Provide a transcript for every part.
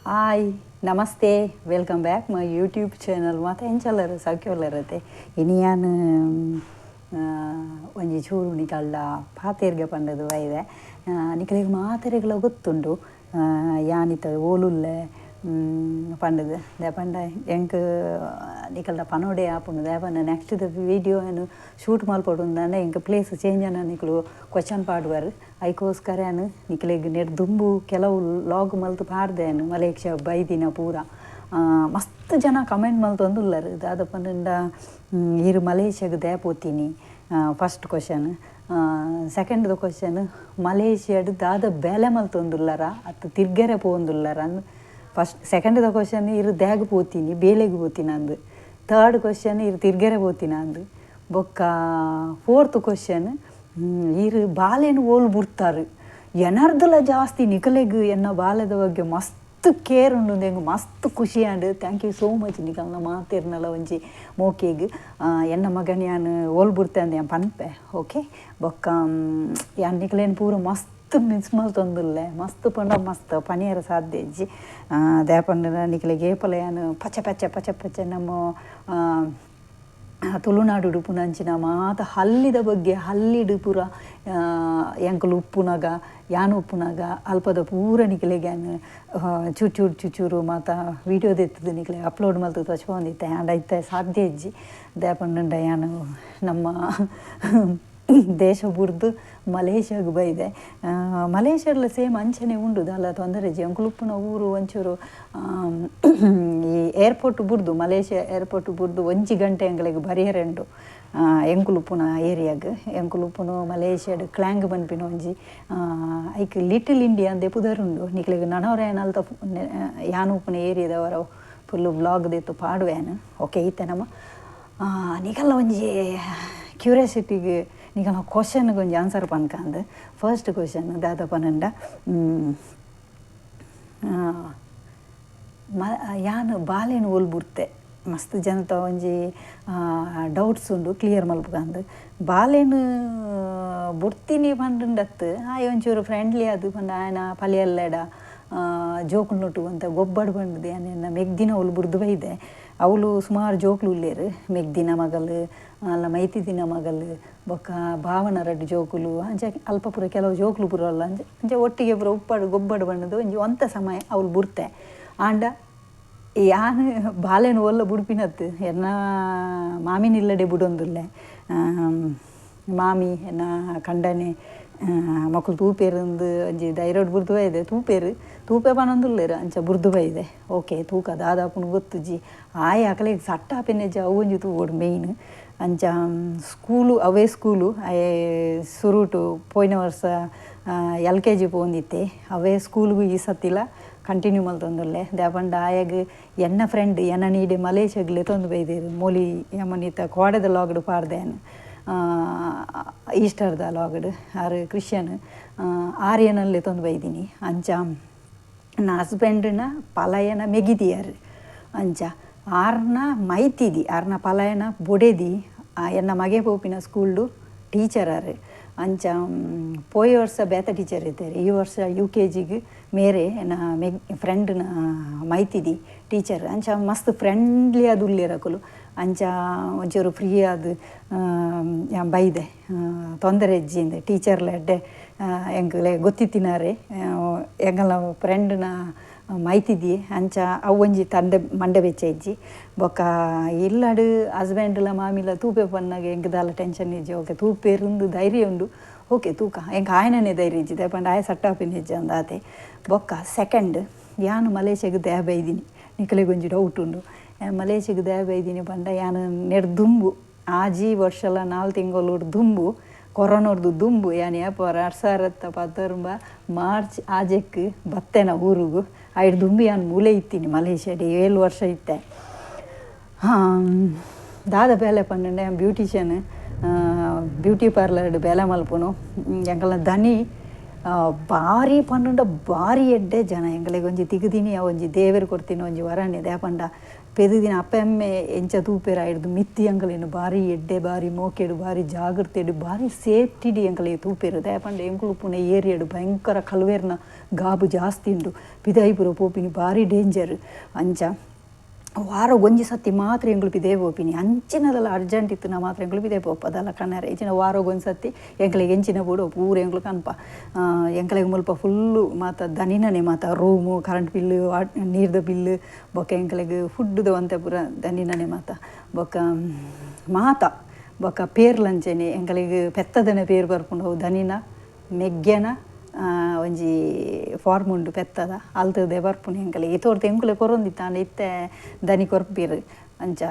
Hi namaste, welcome back my YouTube channel. ಮಾತ ಎಂಚಲ್ಲರು ಸೌಖ್ಯವಲ್ಲರತೆ ಇನಿಯಾನ್ ಒಂಜಿ ಚೂರು ನಿಕಲ್ಡ ಪಾತೆರ್ಗೆ ಪಂಡದು ಬೈದೆ. ನಿಕಲೆಗ್ ಮಾತೆರೆಗ್ಲ ಗೊತ್ತುಂಡು ಯಾನಿತ ಓಲುಲ್ಲೆ ಪಂಡದು. ದಾಯೆ ಎಂಕ್ ನಿಕಲ್ಡ ಪನೋಡೆ ಆಪುಂಡು. ದಾಯೆ ಪಂಡ ನೆಕ್ಸ್ಟ್ ದ ವೀಡಿಯೋ ಏನು ಶೂಟ್ ಮಲ್ಪೊಡು ಎಂಕ್ ಪ್ಲೇಸ್ ಚೇಂಜ್ ಅನ್ನ ನಿಕುಲು ಕ್ವಶನ್ ಪಾಡುವರು. ಐಕೋಸ್ಕರ ಯಾನ್ ನಿಕಲೆಗ್ ನೆಡ್ ದುಂಬು ಕೆಲವು ಲಾಗ್ ಮಲ್ತು ಪಾಡ್ದೆ. ಯಾನ್ ಮಲೇಷ್ಯಾ ಬೈದಿನ ಪೂರ ಮಸ್ತ್ ಜನ ಕಮೆಂಟ್ ಮಲ್ತೊಂದುಲ್ಲರು. ದಾದ ಪಂಡ ಈರ್ ಮಲೇಷ್ಯಾಗ್ ದಾಯೆ ಪೋತೀನಿ ಫಸ್ಟ್ ಕ್ವಶನ್. ಸೆಕೆಂಡ್ ದ ಕ್ವಶನ್, ಮಲೇಷ್ಯಾಡ್ ದಾದ ಬೇಲೆ ಮಲ್ತೊಂದುಲ್ಲರ ಅತ್ತು ತಿರ್ಗೆರೆ ಪೋವೊಂದುಲ್ಲರ ಅಂದ್ ಫಸ್ಟ್. ಸೆಕೆಂಡ್ ದ ಕ್ವಶನ್, ಈರ್ ದಾಗ್ ಪೋತೀನಿ ಬೇಲೆಗ್ ಪೋತಿನ ಅಂದ್. ಥರ್ಡ್ ಕ್ವಶನ್, ಈರ್ ತಿರ್ಗೆರೆ ಪೋತಿನ ಅಂದ್. ಬೊಕ್ಕ ಫೋರ್ತ್ ಕ್ವಶನ್, ಈರ್ ಬಾಲೆನ್ ಓಲು ಬುಡ್ತಾರ್. ಎನರ್ದಲ ಜಾಸ್ತಿ ನಿಕಲೆಗ್ ಎನ್ನ ಬಾಲೆದ ಬಗ್ಗೆ ಮಸ್ತ್ ಕೇರ್ ಉಂಡು. ಎಂಕ್ ಮಸ್ತ್ ಖುಷಿ ಆಂಡ್. Thank you so much ನಿಕಲ್ನ ಮಾತೆರ್ನಲ ಒಂಜಿ ಮೋಕೆಗ್. ಎನ್ನ ಮಗನ್ ಯಾನ್ ಓಲು ಬುಡ್ತೆ ಅಂದ್ ಯಾನ್ ಪನ್ಪೆ, ಓಕೆ. ಬೊಕ್ಕ ಯಾನ್ ನಿಕಲೆನ್ ಪೂರ ಮಸ್ತ್ ಮಿಸ್ ಮಲ್ತೊಂದುಲ್ಲೆ. ಮಸ್ತ್ ಪಂಡ ಮಸ್ತ್ ಪನಿಯರ ಸಾಧ್ಯ ಇಜ್ಜಿ. ದಾಯೆ ಪಂಡ ನಿಕಲೆಗ್ ಏಪಲ ಯಾನ್ ಪಚ್ಚೆ ಪಚ್ಚೆ ಪಚ್ಚೆ ಪಚ್ಚೆ ನಮ್ಮ ತುಳುನಾಡು ಉಪ್ಪುನಂಚಿನ ಮಾತ ಹಲ್ಲಿದ ಬಗ್ಗೆ, ಹಲ್ಲಿಡ್ ಪೂರ ಎಂಕುಲು ಉಪ್ಪುನಗ ಯಾನ್ ಉಪ್ಪುನಗ ಅಲ್ಪದ ಪೂರ ನಿಕಲೆಗ್ ಯಾನ್ ಚೂರು ಚೂರು ಚೂರು ಮಾತ ವೀಡಿಯೋ ದೆತ್ತದು ನಿಕಲೆಗ್ ಅಪ್ಲೋಡ್ ಮಲ್ತು ತೋಜ್ಪಾವೊಂದಿತ್ತೆ. ಆಂಡ ಇತ್ತೆ ಸಾಧ್ಯ ಇಜ್ಜಿ. ದಾಯೆ ಪಂಡ ಯಾನ್ ನಮ್ಮ ದೇಶ ಬುಡ್ದು ಮಲೇಷ್ಯಾಗ್ ಬೈದೆ. ಮಲೇಷ್ಯಾಡ್ಲ ಸೇಮ್ ಅಂಚನೆ ಉಂಡು, ದಾಲ ತೊಂದರೆ ಇಜ್ಜಿ. ಎಂಕುಲು ಉಪ್ಪುನ ಊರು ಒಂಚೂರು ಈ ಏರ್ಪೋರ್ಟ್ ಬುಡ್ದು, ಮಲೇಷ್ಯಾ ಏರ್ಪೋರ್ಟ್ ಬುಡ್ದು 1 ಗಂಟೆ ಎಂಕಲೆಗ್ ಬರಿಯರೆ ಉಂಡು ಎಂಕುಲು ಉಪ್ಪುನ ಏರಿಯಾಗ್. ಎಂಕುಲು ಉಪ್ಪುನು ಮಲೇಷ್ಯಾಡ್ ಕ್ಲಾಂಗ್ ಪನ್ಪಿನ ಒಂಜಿ ಐಕ್ ಲಿಟಲ್ ಇಂಡಿಯಾ ಅಂದೆ ಪುದರುಂಡು. ನಿಕಲೆಗ್ ನನೊರ ಅಲ್ತ ಯಾನ್ ಉಪ್ಪುನ ಏರಿಯಾದವರ ಫುಲ್ಲು ವ್ಲಾಗ್ ದೆತ್ತು ಪಾಡುವೆ ಯಾನ್. ಓಕೆ, ಇತ್ತೆ ನಮ್ಮ ನಿಕಲ್ನ ಒಂಜಿ ಕ್ಯೂರಿಯಾಸಿಟಿಗ್ ನಿಕಲ್ನ ಕ್ವಶನ್ಗೆ ಒಂಜಿ ಆನ್ಸರ್ ಪನ್ಕಂದ್. ಫಸ್ಟ್ ಕ್ವಶನ್ ದಾದ ಪನಂಡ, ಯಾನ್ ಬಾಲೆನ್ ಓಲು ಬುಡ್ತೆ. ಮಸ್ತ್ ಜನತ ಒಂಜಿ ಡೌಟ್ಸ್ ಉಂಡು, ಕ್ಲಿಯರ್ ಮಲ್ಪುಗಂದ್. ಬಾಲೆನ್ ಬುಡ್ತೀನಿ ಪಂಡುಂಡತ್ತು ಆಯೆ ಒಂಚೂರು ಫ್ರೆಂಡ್ಲಿ ಅದು ಪಂಡ ಆಯನ ಪಲಿಯಲ್ಲೆಡ ಜೋಕುಲ್ನೊಟ್ಟು ಅಂತ ಗೊಬ್ಬಡು ಪಂಡುದು ಯಾನ್ ಎನ್ನ ಮೆಗ್ದಿನ ಅವ್ಲು ಬುಡ್ದು ಬೈದೆ. ಅವಳು ಸುಮಾರು ಜೋಕ್ಲು ಉಲ್ಲೇರು, ಮೆಗ್ದಿನ ಮಗಲು ಅಲ್ಲ ಮೈತಿದಿನ ಮಗಲು ಬೊಕ್ಕ ಭಾವನ ರಡ್ಡ್ ಜೋಕುಲು ಅಂಚ ಅಲ್ಪ ಪೂರ ಕೆಲವು ಜೋಕುಲು ಪೂರ ಅಲ್ಲ ಅಂಚ ಅಂಚ ಒಟ್ಟಿಗೆ ಪೂರ ಉಪ್ಪಡು ಗೊಬ್ಬಡು ಪಂಡುದು ಒಂಜಿ ಒಂತೆ ಸಮಯ ಅವಳು ಬುಡ್ತೆ. ಆಂಡ ಯಾನ್ ಬಾಲೆನ್ ಓಲ್ಲ ಬುಡ್ಪಿನತ್ತು ಎನ್ನ ಮಾಮಿನಿಲ್ಲಡೆ ಬುಡೊಂದುಲ್ಲೆ. ಮಾಮಿ ಎನ್ನ ಕಂಡನೆ ಮಕ್ಕಳು ತೂಪೇರಂದು ಒಂಜಿ ಧೈರ್ಯಡ್ ಬುಡ್ದು ಬೈದೆ. ತೂಪೇರು ತೂಪೆ ಪನೊಂದುಲ್ಲೆರ್ ಅಂಚ ಬುಡ್ದು ಬೈದೆ. ಓಕೆ, ತೂಕ ದಾದಾಪುಂಡು ಗೊತ್ತುಜ್ಜಿ. ಆಯೆ ಅಕಲೆಗ್ ಸಟ್ಟ ಆಪಿನೆಜ್ಜ ಅವು ಒಂಜಿ ತೂವೊಡು ಮೇಯ್ನ್. ಅಂಚ ಸ್ಕೂಲು ಅವೇ ಸ್ಕೂಲು ಆಯೆ ಸುರುಟು ಪೋಯಿನ ವರ್ಷ L K G ಪೋವೊಂದಿತ್ತೆ. ಅವೇ ಸ್ಕೂಲ್ಗು ಈ ಸತಿಲ ಕಂಟಿನ್ಯೂ ಮಲ್ತೊಂದುಲ್ಲೆ. ದಾಯೆ ಪಂಡ ಆಯಗ್ ಎನ್ನ ಫ್ರೆಂಡ್ ಎನ್ನ ನೀಡೆ ಮಲೇಷ್ಯಾಗ್ ಲೆತೊಂದು ಬೈದೆರ್. ಮೋಲಿ ಯಮನಿತ ಕೋಡೆದ ಲಾಗ್ಡ್ ಪಾಡ್ದೆ ಯಾನ್ ಈಸ್ಟರ್ದ ಲಾಗ್ಡ್. ಆರ್ ಕ್ರಿಶ್ಚಿಯನ್, ಆರ್ಯನಲ್ಲಿ ಲೆತೊಂದು ಬೈದಿನಿ. ಅಂಚ ನನ್ನ ಹಸ್ಬೆಂಡ್ನ ಪಲಯನ ಮೆಗಿದಿಯರ್ ಅಂಚ ಆರ್ನ ಮೈತಿದಿ ಆರ್ನ ಪಲಯನ ಬೊಡೆದಿ ಎನ್ನ ಮಗೆ ಪೋಪಿನ ಸ್ಕೂಲ್ಡು ಟೀಚರ್ ಆರ್. ಅಂಚ ಪೋಯಿ ವರ್ಷ ಬೇತ ಟೀಚರ್ ಇದ್ದಾರೆ, ಈ ವರ್ಷ ಯು ಕೆ ಜಿಗ್ ಮೇರೆ ಎನ್ನ ಮೆಗ್ ಫ್ರೆಂಡ್ನ ಮೈತಿದಿ ಟೀಚರ್. ಅಂಚ ಮಸ್ತ್ ಫ್ರೆಂಡ್ಲಿ ಆದ್ ಉಲ್ಲೆರ್ ಅಕುಲು. ಅಂಚ ಒಂಚೂರು ಫ್ರೀ ಆದ್ ಯಾನ್ ಬೈದೆ, ತೊಂದರೆ ಇಜ್ಜಿಂದ್. ಟೀಚರ್ಲ ಎಡ್ಡೆ ಎಂಕಲೆ ಗೊತ್ತಿತ್ತಿನಾರೆ ಎಂಕಲ್ನ ಫ್ರೆಂಡ್ನ ಮೈತಿದಿ. ಅಂಚ ಅವು ಒಂಜಿ ತಂದೆ ಮಂಡೆ ಬೆಚ್ಚ ಇಜ್ಜಿ. ಬೊಕ್ಕ ಇಲ್ಲಡ್ ಹಸ್ಬೆಂಡ್ಲ ಮಾಮಿಲ ತೂಪೆ ಪನ್ನಾಗ ಎಂಕ್ ದಾಲ ಟೆನ್ಷನ್ ಇಜ್ಜಿ. ಓಕೆ, ತೂಪೇರುಂದು ಧೈರ್ಯ ಉಂಡು. ಓಕೆ, ತೂಕ ಎಂಕ್ ಆಯನನೇ ಧೈರ್ಯ ಇಜ್ಜಿ. ದಾಯೆ ಪಂಡ ಆಯೆ ಸಟ್ಟ ಆಪಿನ ಇಜ್ಜಿ ಅಂದಾತೆ. ಬೊಕ್ಕ ಸೆಕೆಂಡ್, ಯಾನ್ ಮಲೇಷ್ಯಾಗ್ ದಾಯೆ ಬೈದಿನಿ ನಿಕಲೆಗ್ ಒಂಜಿ ಡೌಟ್ ಉಂಡು. ಯಾನ್ ಮಲೇಷ್ಯಾಗ್ ದಾಯೆ ಬೈದಿನಿ ಪಂಡ ಯಾನ್ ನೆಡ್ ದುಂಬು 6 ವರ್ಷಲ 4 ತಿಂಗಳು ದುಂಬು ಕೊರೋನೊರ್ದು ದುಂಬು ಯಾನ್ ಏಪ 2019 ಮಾರ್ಚ್ ಆಜೆಕ್ ಬತ್ತೆನ ಊರುಗು. ಐಡ್ ದುಂಬು ಯಾನ್ ಮೂಲೆ ಇತ್ತೀನಿ ಮಲೇಷ್ಯಾಡ್ 7 ವರ್ಷ ಇತ್ತೆ. ದಾದ ಬೇಲೆ ಪಂಡ ಯಾನ್ ಬ್ಯೂಟಿಷಿಯನ್, ಬ್ಯೂಟಿ ಪಾರ್ಲರ್ಡ್ ಬೇಲೆ ಮಲ್ಪುನು. ಎಂಕಲ್ನ ದನಿ ಬಾರಿ ಪಂಡುಂಡ ಬಾರಿ ಎಡ್ಡೆ ಜನ. ಎಂಕಲೆಗ್ ಒಂಜಿ ತಿಗುದಿನಿ ಒಂಜಿ ದೇವೆರ್ ಕೊರ್ತಿನ ಒಂಜಿ ವರನೆ. ದಾಯೆ ಪಂಡ ಪೆದುದಿನ ಅಪ್ಪೆಮ್ಮೆ ಎಂಚ ತೂಪೆರ ಐಡ್ದು ಮಿತ್ತಿ ಎಂಕಲೆನ್ ಬಾರಿ ಎಡ್ಡೆ ಬಾರಿ ಮೋಕೆಡ್ ಬಾರಿ ಜಾಗ್ರತೆಡ್ ಬಾರಿ ಸೇಫ್ಟಿಡ್ ಎಂಕಲೆ ತೂಪೆರ್ ದಾಯೆ ಪಂಡ ಎಂಕುಲು ಉಪ್ಪುನ ಏರಿಯಾಡ್ ಭಯಂಕರ ಕಲ್ವೇರ್ನ ಗಾಬು ಜಾಸ್ತಿ ಉಂಡು ಪಿದಾಯಿ ಪೂರ ಪೋಪಿನಿ ಬಾರಿ ಡೇಂಜರ್ ಅಂಚ ವಾರ ಒಂಜಿ ಸತಿ ಮಾತ್ರ ಎಂಕುಲು ಪಿದಯಿ ಪೋಪಿನಿ ಅಂಚಿನದಲ ಅರ್ಜೆಂಟ್ ಇತ್ತಿನ ಮಾತ್ರ ಎಂಕುಲು ಪಿದಯಿ ಪೋಪ ಅದಲ್ಲ ಕಣ್ಣಾರೆ ಇಂಚಿನ ವಾರೊಗೊಂಜಿ ಸತಿ ಎಂಕಲೆಗ್ ಎಂಚಿನ ಬೋಡು ಪೂರ ಎಂಕುಲು ಕನ್ಪ ಎಂಕಲೆಗ್ ಮುಲ್ಪ ಫುಲ್ಲು ಮಾತ ದನಿನನೆ ಮಾತ room current bill ನೀರ್ದ ಬಿಲ್ಲು ಬೊಕ್ಕ ಎಂಕಲೆಗ್ ಫುಡ್ಡುದ ಒಂತೆ ಪೂರ ದನಿನನೆ ಮಾತ ಬೊಕ್ಕ ಮಾತ ಬೊಕ್ಕ ಪೇರ್ಲಂಚನೆ ಎಂಕಲೆಗ್ ಪೆತ್ತದನೆ ಪೇರ್ ಬರ್ಪುಂಡು ದನಿನ ಮೆಗ್ಗೆನ ಒಂಜಿ ಫಾರ್ಮ್ ಉಂಡು ಪೆತ್ತದ ಅಲ್ತದೆ ಬರ್ಪುಂಡು ಎಂಕಲೆಗ್ ಇತೋರ್ತು ಎಂಕುಲೆ ಕೊರೊಂದಿತ್ತ ಇತ್ತೆ ದನಿ ಕೊರ್ಪೆರ್ ಅಂಚ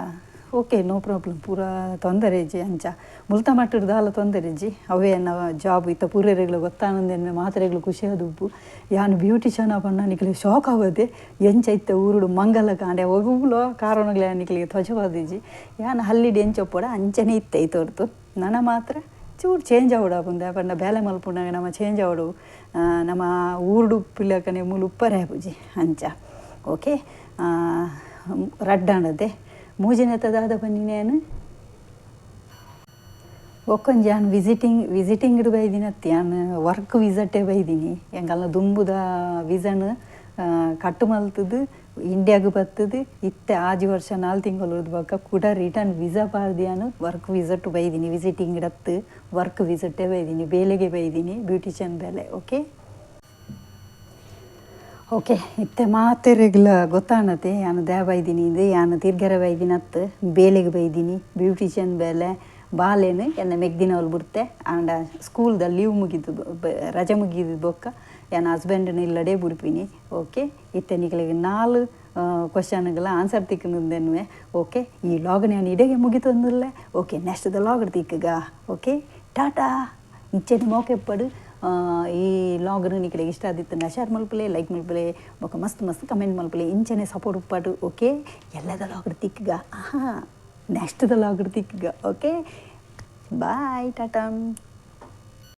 okay no problem ಪೂರ ತೊಂದರೆ ಇಜ್ಜಿ ಅಂಚ ಮುಲ್ತ ಮಟ್ಟಡ್ ದಾಲ ತೊಂದರೆ ಇಜ್ಜಿ ಅವೇ ಎನ್ನ ಜಾಬ್ ಇತ್ತ ಪೂರೆರೆಗ್ಲ ಗೊತ್ತಾನಂದೆನ್ಮೆ ಮಾತೆರೆಗ್ಲ ಖುಷಿ ಆದುಪ್ಪು ಯಾನ್ ಬ್ಯೂಟಿಷಿಯನ್ ಪಂಡ ನಿಕ್ಲೆಗ್ ಶಾಕ್ ಆವದೆ ಎಂಚ ಇತ್ತೆ ಊರುಡು ಮಂಗಲ ಕಾಂಡೆ ಒವ್ವುಲೋ ಕಾರಣಗ್ಲೆ ನಿಕ್ಲೆಗ್ ತೊಜಪಾದಿಜ್ಜಿ ಯಾನ್ ಹಲ್ಲಿಡ್ ಎಂಚ ಉಪ್ಪೊಡ ಅಂಚನೆ ಇತ್ತೆ ಇತೋರ್ತು ನನ ಮಾತ್ರ ಚೂರು ಚೇಂಜ್ ಆವೊಡು ಆಪುಂಡು ದಾಯೆ ಪಂಡ ಬೇಲೆ ಮಲ್ಪುನಗ ನಮ ಚೇಂಜ್ ಆವೊಡು ನಮ ಊರುಡು ಉಪ್ಪುಲೆಕನೆ ಮೂಲು ಉಪ್ಪರೆ ಆಪುಜಿ ಅಂಚ ಓಕೆ ರಡ್ಡಾಂಡತೆ ಮೂಜಿನೆತ ದಾದ ಪನ್ನಿನೇನು ಒಕ್ಕೊಂಜಿ ಯಾನ್ ವಿಸಿಟಿಂಗ್ ಬೈದಿನತ್ತಿ ಯಾನ್ ವರ್ಕ್ ವಿಸಟೇ ಬೈದಿನಿ ಎಂಕಲ್ನ ದುಂಬುದ ವಿಸನ್ ಕಟ್ಟು ಮಲ್ತದು ಇಂಡಿಯಾಗ್ ಬತ್ತದು ಇತ್ತೆ ಆಜಿ ವರ್ಷ 4 ತಿಂಗಳು ಬೊಕ್ಕ ಕುಡ ರಿಟರ್ನ್ ವೀಸಾ ಪಾಡ್ದು ಯಾನ್ ವರ್ಕ್ ವಿಸಟ್ ಬೈದಿನಿ ವಿಸಿಟಿಂಗ್ ಡತ್ತು ವರ್ಕ್ ವಿಸಟೇ ಬೈದಿನಿ ಬೇಲೆಗೆ ಬೈದಿನಿ ಬ್ಯೂಟಿಷಿಯನ್ ಬೇಲೆ ಓಕೆ ಓಕೆ ಇತ್ತೆ ಮಾತೆರೆಗ್ಲ ಗೊತ್ತಾನತೆ ಯಾನ್ ದ್ಯಾ ಬೈದಿನಿ ಇಂದು ಯಾನ್ ತಿರ್ಗರೆ ಬೈದಿನತ್ತು ಬೇಲೆಗೆ ಬೈದಿನಿ ಬ್ಯೂಟಿಷಿಯನ್ ಬೇಲೆ ಬಾಲೆನ್ ಎನ್ನ ಮೆಗ್ದಿನವಲ್ ಬುಡ್ತೆ ಆಂಡ ಸ್ಕೂಲ್ದ ಲೀವ್ ಮುಗಿದು ರಜೆ ಮುಗಿದು ಬೊಕ್ಕ ಯಾನ್ ಹಸ್ಬೆಂಡ್ನ ಇಲ್ಲಡೆ ಬುಡ್ಪಿನಿ ಓಕೆ ಇತ್ತೆ ನಿಕ್ಲೆಗ್ 4 ಕ್ವಶನ್ಗಳ ಆನ್ಸರ್ ತಿಕ್ಕುಂದೆನ್ನುವೆ ಓಕೆ ಈ ಲಾಗ್ ನಾನು ಇಡೆಗೆ ಮುಗಿತೊಂದುಲ್ಲೆ ಓಕೆ ನೆಕ್ಸ್ಟ್ ದ ಲಾಗ್ ತಿಕ್ಕುಗ ಓಕೆ ಟಾಟಾ ಇಂಚೆನೆ ಮೋಕೆಪ್ಪಡು ಈ ಲಾಗ್ ನಿಕ್ಲೆಗ್ ಇಷ್ಟ ಆದಿತ್ತುಂಡ ಶೇರ್ ಮಲ್ಪುಲೆ ಲೈಕ್ ಮಲ್ಪುಲೆ ಬೊಕ್ಕ ಮಸ್ತ್ ಮಸ್ತ್ ಕಮೆಂಟ್ ಮಲ್ಪುಲೆ ಇಂಚೆನೆ ಸಪೋರ್ಟ್ ಉಪ್ಪಡು ಓಕೆ ಎಲ್ಲದ ಲಾಗ್ ತಿಕ್ಕುಗ ಆಹಾ ನೆಕ್ಸ್ಟ್ ದ ಲಾಗ್ ತಿಕ್ಕುಗ ಓಕೆ ಬಾಯ್ ಟಾಟಾ.